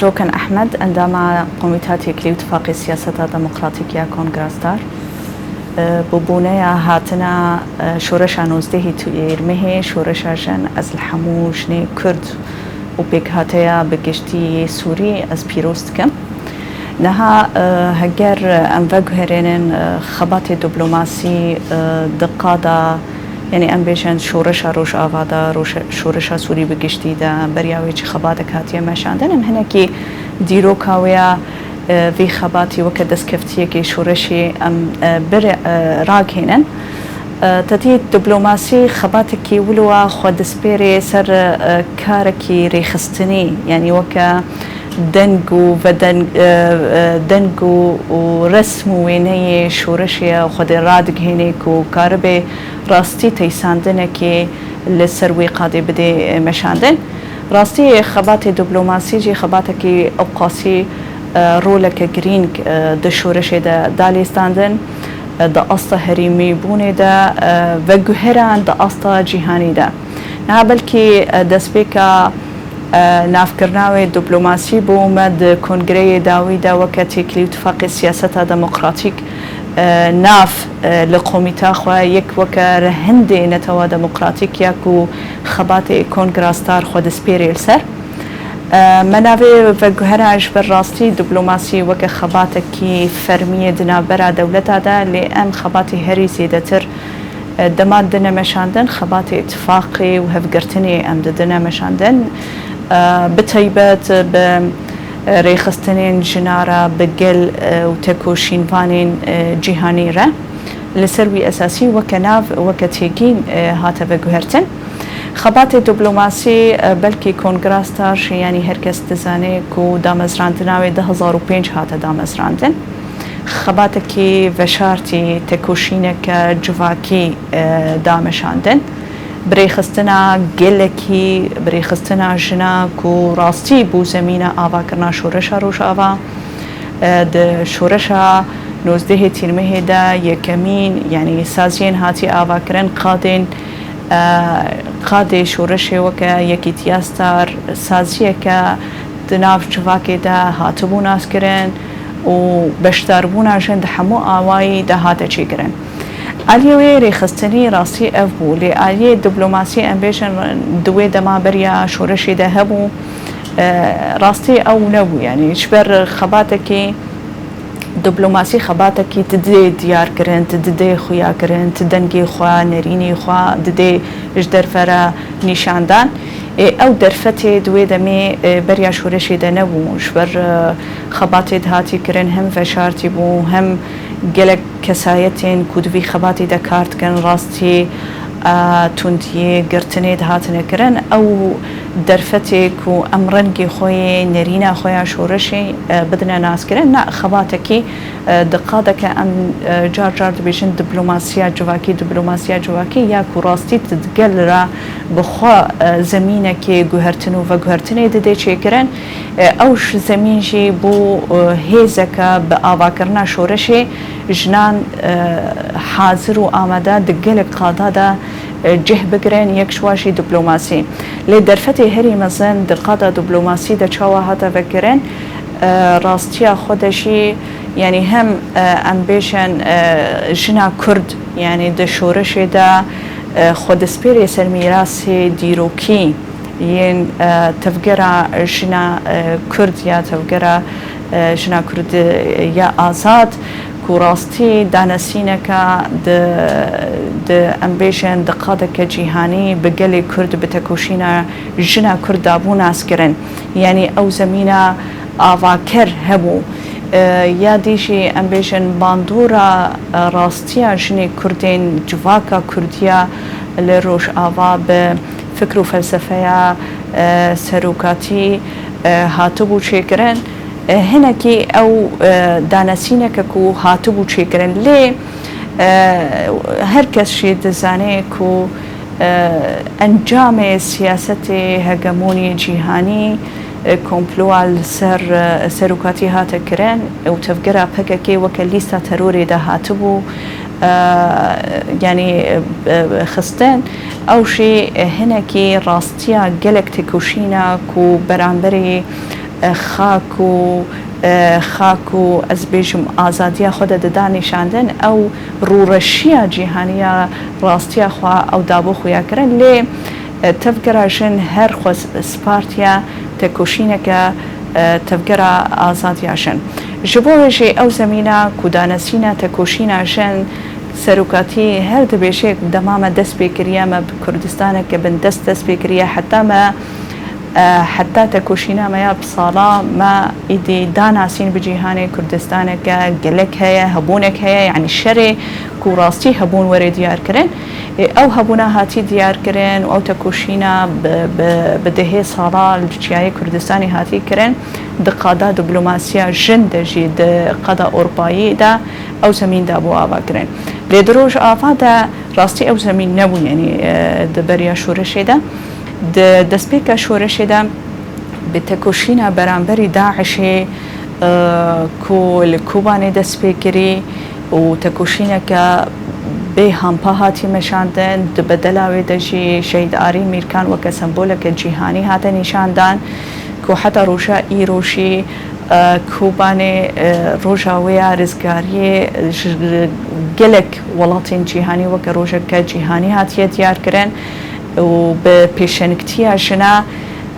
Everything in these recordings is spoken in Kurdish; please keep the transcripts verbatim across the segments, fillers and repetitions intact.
Joken Ehmed, endama Komîta Têkilî û Tifaqê Siyaseta Demokratîk ya Kongra Star. Bi boneya hatina şoreşa nozdehê Tîrmehê, şoreşa jin, ez li hemû jinê Kurd û pêkhateya bi giştî yê Sûrî ez pîroz dikim. Niha, e, heger em veguherînin, e, xebatê diplomasî, e, di qada, yanî em bêjin şoreşa Rojava de, roşe-, şoreşa Sûrî bi giştî de, beriya wê çi xebatek hatiye meşandin, em hinekî dîroka wê ya, e, vî xebatî weke destkeftiyekê şoreşê em, e, bir, e, ragihînin. E, tetî diplomasî xebatekî wilo ya xwe dispêrê ser, e, karekî rêxistinî, yanî weke deng û vedeng-, e, e, deng û, û resm û wêneyê şoreşê ye, xwedê radigihînê ku karibe rastî teysandinekê li ser wî qadê bidê, e, meşandin. Rastî xebatê diplomasî jî xebatekî ewqasî, e, roleke girîng, e, di şoreşê de da lêstandin, e, di asta herêmîbûnê de, e, veguheran di asta cîhanî de. Niha belkî, e, destpêka, e, navkirina wê diplomasî bû, me di kongreyê dawî de weke têkilî û tifaqê siyaseta demokratîk, e, nav, e, li komîta xwe yek weke rehindê netewa demokratîk ya ku xebatê Kongra Star xwe dispêrê li ser. E, me navê veguhera ji ber rastî diplomasî weke xebatekî fermî ye di navbera dewleta de, lê em xebatê herî zêdetir, e, dema dine meşandin, xebatê îtifaqê û hevgirtinê em didine meşandin. E, bi taybet bi, e, rêxistinên jina re, bi gel, e, û tekoşînvanên, e, cîhanî re. Li ser wî esasî weke nav, weke têgîn, e, hate veguhertin. Xebatê diplomasî, e, belkî Kongra Star jî, yanî her kes dizane ku damezrandina wê du hezar û pênc hate damezrandin. Xebatekî veşartî, tekoşîneke civakî, e, da meşandin. Birêxistina gelekî, birêxistina jina ku rastî bû zemîna avakirina şoreşa Rojava. E, di şoreşa nozdehê Tîrmehê de yekemîn, yanî saziyên hatî avakirin qadên, e, qadê şoreşê weke Yekîtiya Star, saziyeke di nav civakê de hatibû naskirin û beşdarbûna jin di hemû awayî de hate çêkirin. Aliyê wê rêxistinî rastî ev bû, lê aliyê diplomasî em bêjin di wê dema beriya şoreşê de hebû, e, rastî ew nebû. Yanî ji ber xebatekî diplomasî xebatekî tu didê diyar kirin, tu didê xuya kirin, tu dengê xwe, nerînê xwe didê ji derve re nîşandan. Ê, ew derfetê di wê demê, e, beriya şoreşê de nebû. Ji ber, e, xebatê dihatî kirin hem veşartî bû, hem gelek kesayetên ku di vî xebatî de kar dikin rastî, e, tundiyê, girtinê dihatine kirin. Ew derfetê ku em rengê xwe yê, nerîna xwe ya şoreşê, e, bidine naskirin, ne xebatekî, e, di qadeke em, e, car car dibêjin diplomasiya civakî, diplomasiya civakî ya ku rastî tu di gel re bi xwe, e, zemînekê guhertin û veguhertinê didê çêkirin. E, ew ji zemîn jî bû, e, hêzeke bi avakirina şoreşê jinan, e, hazir û amade di gelek qada de, e, cih bigirin, yek ji wan jî diplomasî. Lê derfetê herî mezin di qada diplomasî de çawa hate vekirin, e, rastiya xwe de jî, yanî hem, e, em bêjin, e, jina Kurd, yanî di şoreşê de, e, xwe dispêrê ser mîrasê dîrokî yên, e, tevgera jina, e, Kurd ya tevgera, e, jina Kurd, e, ya azad, ku rastî danesîneke di, di, em bêjin, di qadeke cîhanî bi gelê Kurd, bi tekoşîna jina Kurd dabû naskirin. Yanî ew zemîna avakir hebû. E, ya dî jî em bêjin bandora, e, rastiya jinê Kurdên civaka Kurdiya li Rojava bi fikr û felsefeya, e, serokatî, e, hatibû çêkirin. E, hinekî ew, e, danesîneke ku hatibû çêkirin. Lê, e, her kes jî dizane ku, e, encamê siyasetê hegemonî cîhanî, e, komploa li ser, e, serokatî hate kirin û tevgera P K K weke lîsta terorê de hatibû, e, yanî, e, e, xistin. Ew jî, e, hinekî rastiya gelek têkoşîna ku beramberî, xak û, e, xak û, ez bêjim, azadiya xwe de dida nîşandin, ew rûreşiya cîhaniya rastiya xwe ew dabû xuya kirin. Lê, e, tevgera jin her xwe s-, spartiye tekoşîneke, e, tevgera azadiya jin. Ji bo wê jî ew zemîna ku danesîna tekoşîna jin serokatî her dibêje, dema me dest pê kiriye, me bi Kurdistaneke bindest dest pê kiriye, heta me E, heta tekoşîna me ya bi sala me îdî da nasîn bi cîhanê. Kurdistaneke gelek heye, hebûnek heye, yanî şerê ku rastî hebûn were diyar kirin. Ê, ew hebûna hatî diyar kirin û ew tekoşîna bi, bi, bi dehê sala li çiyayê Kurdistanê hatî kirin, di qada diplomasiya jin de jî, di qada Ewropayî de ew zemîn dabû ava kirin. Lê di Rojava de rastî ew zemîn nebû, yanî, e, di beriya şoreşê de. Di destpêka şoreşê de bi tekoşîna beramberî DAIŞê, e, ku li Kobanê dest pê kirî û tekoşîneke bê hampa hatî meşandin, di bedela wê de jî Şehîd Arîn Mîrkan weke semboleke cîhanî hate nîşandan, ku heta roja îro jî, e, Kobanê, e, roja wê ya rizgariyê ji gelek welatên cîhanî weke rojeke cîhanî hatiye diyar kirin û bi pêşengtiya jina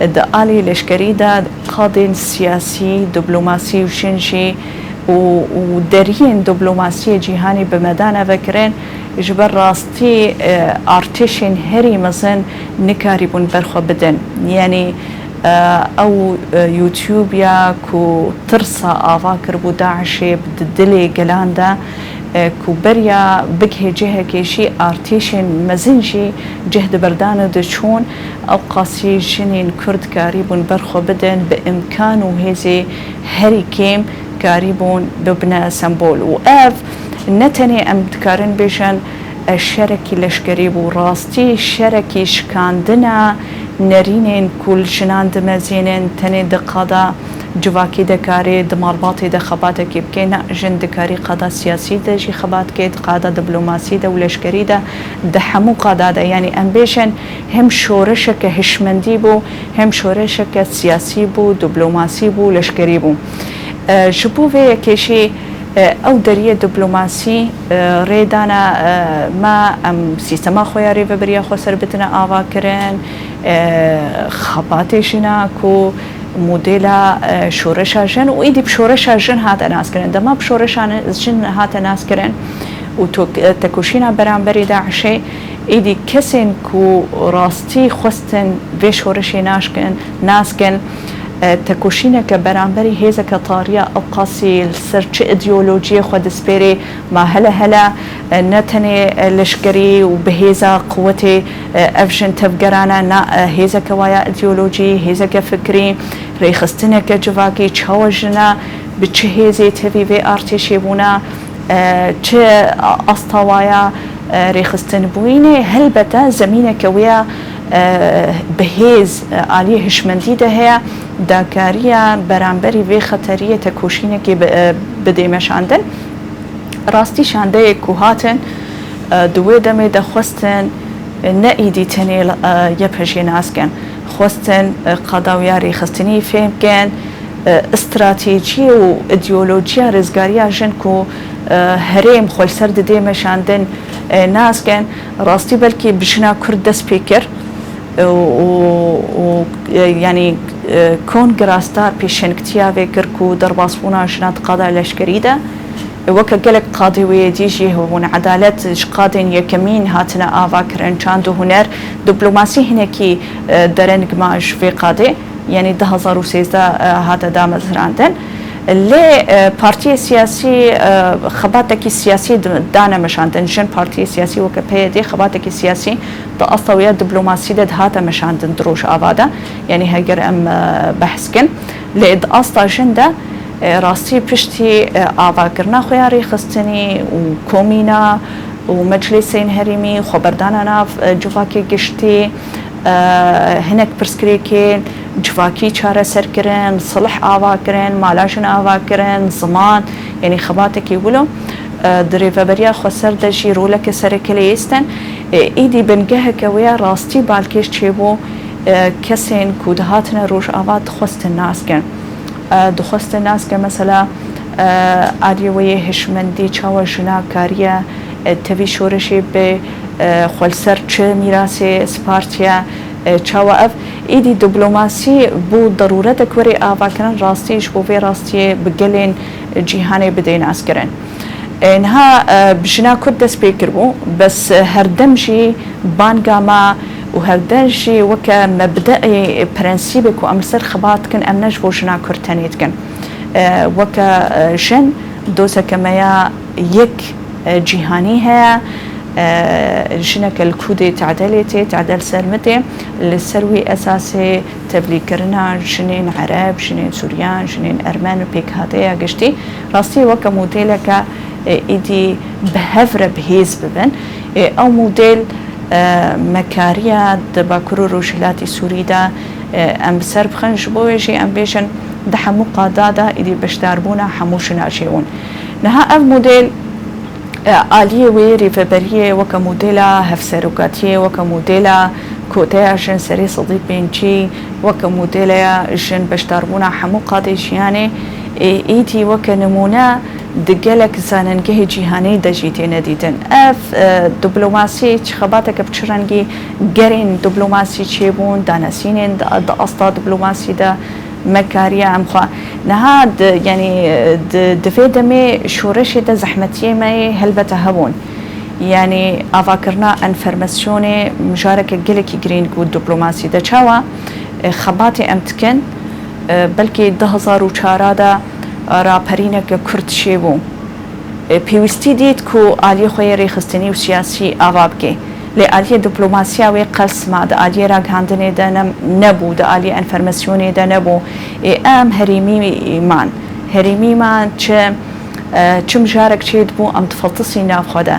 di alî leşkerî de qadên siyasî, diplomasî û jin jî û, û deriyên diplomasiyê cîhanî bi medane vekirin. Ji ber rastî, e, artêşên herî mezin nikarîbûn berxwe bidin. Yanî, e, ew, e, YouTube ya ku tirsa ava kiribû DAIŞê di dilê gelan de, e, ku beriya bigihê cihekê jî artêşên mezin jî cih diberdan û diçûn, ew qasî jinên Kurd karîbûn berxwe bidin, bi îmkan û hêzê herî kêm karîbûn bibine sembol. Û ev ne tenê em dikarin bêjin, e, şerekî leşkerî bû, rastî şerekî şikandina nerînên ku li jinan dimezînin, tenê di qada civakî de karê di malbatê de xebatekê bike, ne, jin dikarî qada siyasî de jî xebat ke, di qada diplomasî de û leşkerî de, di hemû qada de, yanî em bêjin, hem şoreşeke hişmendî bû, hem şoreşeke siyasî bû, diplomasî bû, leşkerî bû. E, ji bo vê yekê jî, e, ew deriyê diplomasî, e, rê dana, e, me em sîstema xwe ya rêveberiya xweser bitine ava kirin, e, xebatê jina ku modela, e, şoreşa jin û êdî bi şoreşa jin hate naskirin. Dema bi şoreşa ni-, jin hate naskirin û to-, e, tekoşîna beramberî DAIŞê, êdî kesên ku rastî xwestin vê şoreşê naşkin, naskin, e, tekoşîneke beramberî hêzeke tariya ew qasî li ser çi îdeolojiyê xwe dispêrê, ma hele hele, e, ne tenê, e, leşkerî û bi hêza quwetê, e, ev jin tevgerane, na, e, hêzeke waya îdeolojî, hêzeke fikrî, rêxistineke civakî, çawa jina bi çi hêzê tevî vê artêşê bûna, e, çi asta waya, e, rêxistin bûyînê, helbete zemîneke wê ya, e, bi hêz, e, aliyê hişmendî de heye, dakariya beramberî vê xeteriyê tekoşînekê bi, e, bidê meşandin. Rastî şandeyê ku hatin, e, di wê demê de xwestin, e, ne êdî tenê, e, YPJ'ê nas kin. Xwestin, e, qada wê ya rêxistinî fêm kin, e, stratejiyê û îdeolojiya rizgariya jin ku, e, herêm xwe li ser didê meşandin, e, nas kin. Rastî belkî bi jina Kurd dest pê kir, e, û, û, e, yanî, e, kongrasta pêşengtiya vê kir ku derbasbûna jina di qada leşkerî de, e, weke gelek qadê wê yê dî jî hebûn. Edalet ji qadên yekemîn hatine ava kirin, çand û huner, diplomasî hinekî, e, dereng ma ji vê qadê, yanî du hezar û sêzdeh, e, hate damezrandin. Lê, e, partiyê siyasî, e, xebatekî siyasî di-, dane meşandin. Jin partiyê siyasî weke PYD xebatekî siyasî di asta wê ya diplomasî de dihate meşandin di Rojava de. Yanî heger em, e, behs kin. Lê di asta jin de, e, rastî piştî, e, avakirina xwe ya rêxistinî û komîna û meclîsên herêmî, xweberdana nav, e, civakê giştî, e, hinek pirsgirêkên civakî çareser kirin, silh ava kirin, mala jin ava kirin, ziman, yanî xebatekî wilo, e, di rêveberiya xweser de jî roleke sereke lê yê stin. E, êdî bingeheke wê ya rastî balkêş çêbû, e, kesên ku dihatine Rojava dixwestin nas kin. Dixweste nas ke mesela aliyê wê yê hişmendî çawa jina kariye tevî şoreşê bi xwe li ser çi mîrasê spartiye, çawa ev êdî diplomasî bû deruretek werê avakirin, rastî ji bo vê rastiyê bi gelên cîhanê bidê naskirin. Niha bi jina Kurd dest pê kiribû, bes herdem jî banga me û hevdeh jî weke mebdeê, prensîbê ku em li ser xebat dikin, em ne ji bo jina Kurd tenê dikin. E, weke, e, jin, dozeke me ya yek, e, cîhanî heye. E, jineke li Kûdê Tedelê tê, Tedel Sermitê, li ser wî esasê tevlîkirina jinên Ereb, jinên Suryan, jinên Ermen û pêkhateya giştî, rastî weke modêleke, e, êdî bi hev re bi hêz bibin. Ê, ew model, e, me kariya di Bakur û Rojhilatî Sûrî de, e, em bi ser bixin, ji bo wê jî em bêjin di hemû qada de êdî beşdarbûna hemû jina jê bûn. Niha ev model, e, aliyê wê rêveberiyê weke modela hevserokatiyê, weke modela koteya jin serê sedî pêncî, weke modeleya jin beşdarbûna hemû qadê jiyanê, ê, êdî weke nimûne di gelek zanîngehê cîhanê de jî têne dîtin. Ev, e, diplomasî çi xebateke bi çi rengî gerên diplomasî çêbûn, danesînên di, di asta diplomasî de me kariye em xwe. Niha di, yanî, di, di vê demê şoreşê de zehmetiyê me yê helbete hebûn. Yanî avakirina enformasyonê mijareke gelekî girîng bû diplomasî de. Çawa, e, xebatê em dikin, e, belkî du hezar û çar de, e, raperîneke Kurd çêbû. E, pêwîstî dît ku aliyê xwe yê rêxistinî û siyasî ava bike. Lê aliyê diplomasiya wê qels ma di aliyê ragihandinê de ne, nebû, di aliyê enformasyonê de nebû. Ê, em herêmî man. Herêmî man çi, e, çi mijarek çêdibû, em difiltisî nav xwe de.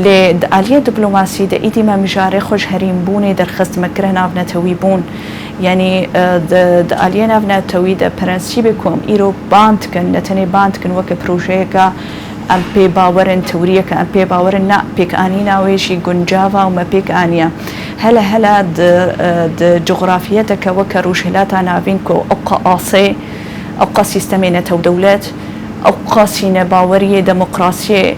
Lê di aliyê diplomasî de êdî me mijarê xwe ji herêmbûnê derxist, me kire navnetewîbûn. Yanî, e, di, di aliyê navnetewî de prensîbê ku em îro ban dikin, ne tenê ban dikin weke projeyeke em pê bawer in, tewriyeke em pê bawer in, na, pêkanîna wê jî guncav a û me pêk aniye. Hele hele di, e, di cografiyeteke weke Rojhilata Navîn ku ew qasê, ew qas sîstemê netewdewlet, ew qasî nebaweriyê demokrasiyê,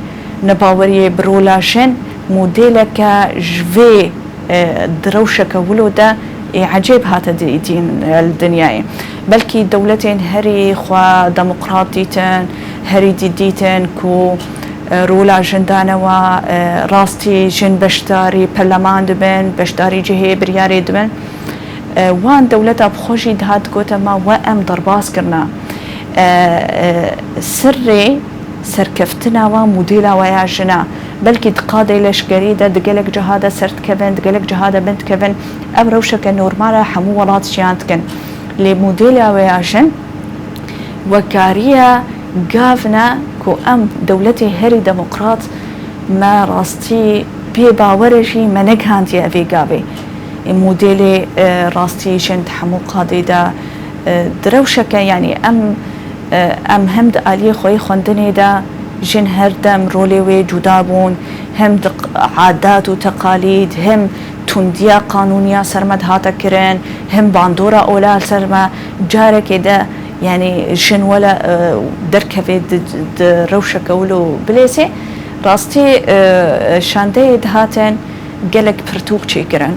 nebaweriyê bi rola jin, modêleke ji vê, e, di rewşeke wilo de, ê, ecêb hate dîtin, e, li dinyayê. Belkî dewletên herî xwe demokrat dîtin, herî dî-, dîtin ku, e, rola jin dane wa, e, rastî jin beşdarî perleman dibin, beşdarî cihê biryarê dibin. E, wan dewleta bi xwe jî dihat digote, ma we em derbas kirina. E, e, sirrê serkeftina wan modêla we ya jin a. Belkî di qadê leşkerî de di gelek ciha de ser dikevin, di gelek ciha de bin dikevin. Ev rewşeke normal e, hemû welat jiyan dikin. Lê modêla we ya jin wekariya gav ne ku em dewletê herî demokrat me rastî pê bawer e jî me negihandiye vê gavê. Ê modêlê, e, rastî jin di hemû qadê de, e, di rewşeke, yanî em, e, em hem di aliyê xwe yê xwendinê de jin her dem rolê wê cuda bûn, hem di q-, adat û teqalîd, hem tundiya qanûniya ser me dihate kirin, hem bandora ola li ser me carekê de, yanî jin wele, e, derkeve di, di rewşeke wilo bilêsê. Rastî, e, şandeyê dihatin gelek pirtûk çêkirin.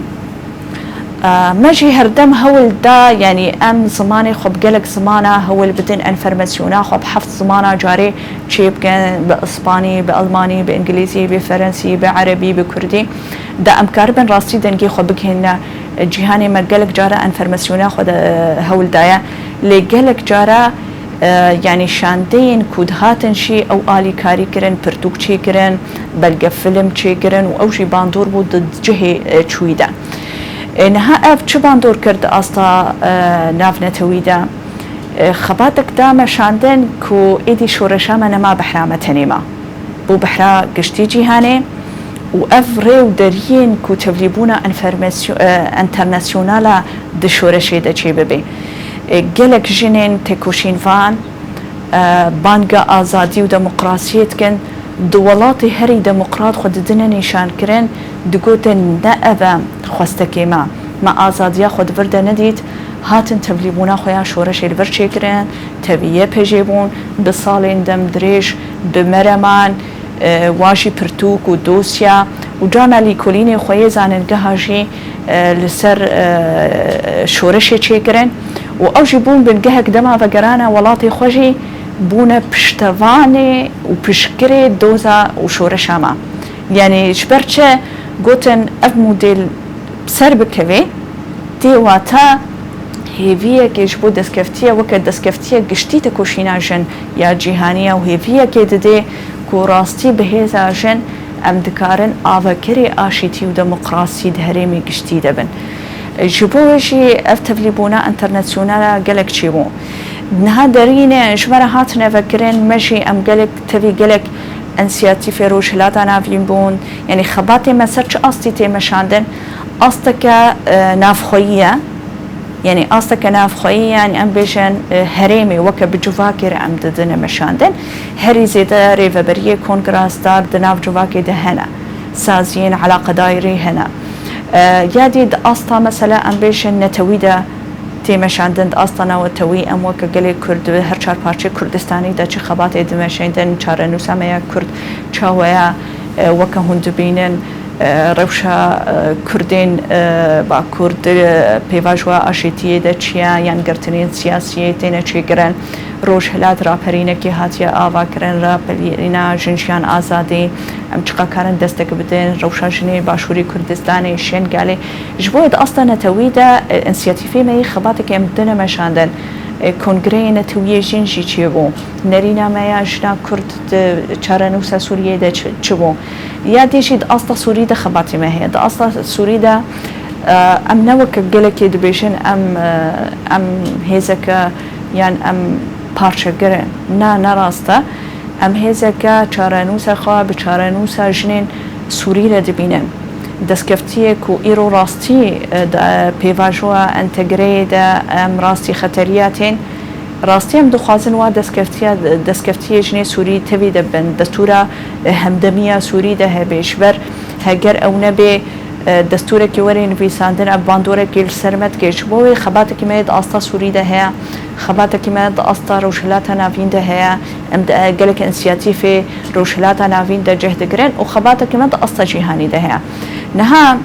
E, me jî herdem hewl da, yanî em zimanê xwe bi gelek zimana hewl bidin, enformasyona xwe bi heft zimana carê çêbikin, bi ispanî, bi elmanî, bi îngilîzî, bi ferensî, bi erebî, bi kurdî. Da em karibin rastî dengê xwe bigihîne cîhanê, me gelek cara enformasyona xwe de, e, hewl daye. Lê gelek cara, e, yanî şandeyên ku dihatin jî ew alîkarî kirin, pirtûk çêkirin, belgefilm çêkirin û ew jî bandor bû di cihê, e, çûyî de. E, niha ev çi bandor kir di asta, e, navnetewî de? E, xebatek da me şandin ku êdî şoreşa me nema behra me tenê ma. Bû behra giştî cîhanê û ev rê û deriyên ku tevlîbûna enfermasyo-, e, enternasyonala di şoreşê de çêbibe. E, gelek jinên têkoşînvan, e, banga azadî û demokrasiyê dikin. Di welatê herî demokrat xwe didine nîşankirin, digotin, ne ev e xwestekê me. Me azadiya xwe di vir de nedît, Hatin tevlîbûna xwe ya şoreşê li vir çêkirin, tevî Y P G bûn, bi salên dem dirêj, bi mereman, e, wa jî pirtûk û dosya û carna lîkolînê xwe yê zanîngeha jî, e, li ser, e, şoreşê çêkirin û ew jî bûn bingehek dema vegerana welatê xwe jî bûne piştevanê û piştgirê doza û şoreşa me. Yanî ji ber çi gotin ev model ser bikeve, tê wata hêviyekê ji bo destkeftiyê, weke destkeftiyek giştî tekoşîna jin ya cîhanî ye û hêviyekê dide ku rastî bi hêza jin em dikarin avekerê aşîtî û demokrasî di herêmê giştî de bin. Ji bo wê jî ev tevlîbûna enternasyonala gelek çêbû. Niha derîne ji me re hatine vekirin, me jî em gelek tevî gelek însiyatîfê Rojhilata Navîn bûn. Yanî xebatê me ser çi astî tê meşandin? Asteke, e, navxweyî ye. Yanî asteke navxweyî, yanî em bêjin, e, herêmê weke bi civakê re em didine meşandin. Herî zêde rêveberiyê Kongra Star di nav civakê de hene. Saziyên eleqedarî hene. E, ya dî di asta mesela em bêjin netewî de tê meşandin, di asta newetewî em weke gelê Kurd di her çar parçeyê Kurdistanî de çi xebatê dimeşandin, çarenûsa me ya Kurd çawa ye, e, weke hûn dibînin, e, rewşa, e, Kurdên, e, Bakur di, e, pêvajoya aşîtiyê de çi ye, yan girtinên siyasiyê têne çêkirin. Rojhilat raperînekê hatiye avakirin, raperîna jin, jiyan, azadî, em çiqa karin destek bidin, rewşa jinê Başûrê Kurdistanê, Şengalê. Ji bo di asta netewî de, e, însiyatîfê me yê xebatekê em dine meşandin. E, kongreyê netewî yê jin jî çêbû. Nerîna me ya jina Kurd di çarenûsa Sûriyeyê de çi, çi bû? Ya dî jî di asta Sûrî de xebatê me heye. Di asta Sûrî de, e, em ne weke gelekê dibêjin em, e, em hêzeke yan em parçegir in. Na, ne rast e. Em hêzeke çarenûsa xwe bi çarenûsa jinên Sûrî re dibînin. Destkeftiyê ku îro rastî, e, di, e, pêvajoya entegreyê de em rastî xeteriya tên. Rastî em dixwazin wa destkeftiyê, destkeftiyê jinê Sûrî tevî de bin. Destûra, e, hemdemiya Sûrî de hebe. Ji ber heger ew nebe, e, destûrekî were nivîsandin, ev bandorekî li ser me dike. Ji bo wê xebatekî me di asta Sûrî de heye, xebatekî me di asta Rojhilata Navîn de heye. Em di, e, gelek însiyatîfê Rojhilata Navîn de cih digirin û xebatekî me di asta cîhanî de heye. Niha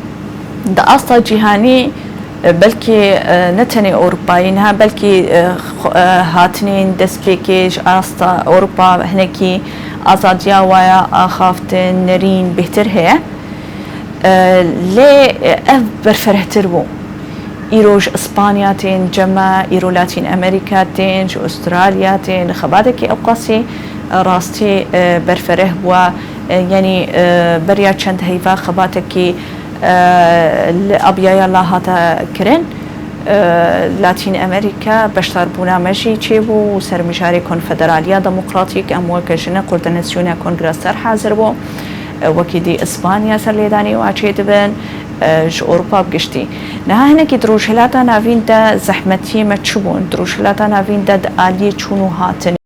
di asta cîhanî, e, belkî, e, ne tenê Ewropayê, niha belkî, e, xwe, e, hatinên destpêkê ji asta Ewropa hinekî azadiya wa ya axaftin, nerîn, bêhtir heye. E, lê, e, ev berfirehtir bû. Îro ji Îspanya tên cem me, îro Latîn Amerîka tên, ji Ustral-ya tên, xebatekî ewqasî, e, rastî, e, berfireh bû. E, yanî, e, beriya çend heyva xebatekî, e, li Abyaya La hate kirin. E, Latîn Amerîka beşdarbûna me jî çêbû û ser mijarê Konfederaliya Demokratîk em weke jine koordînasyona Kongra ser hazir bû. E, wekî dî Îspanya ser lêdanê wa çêdibin, e, ji Ewropa bi giştî. Niha hinekî di Rojhilata Navîn de zehmetiyê me çi bûn? Di Rojhilata Navîn de di aliyê çûn û hatinê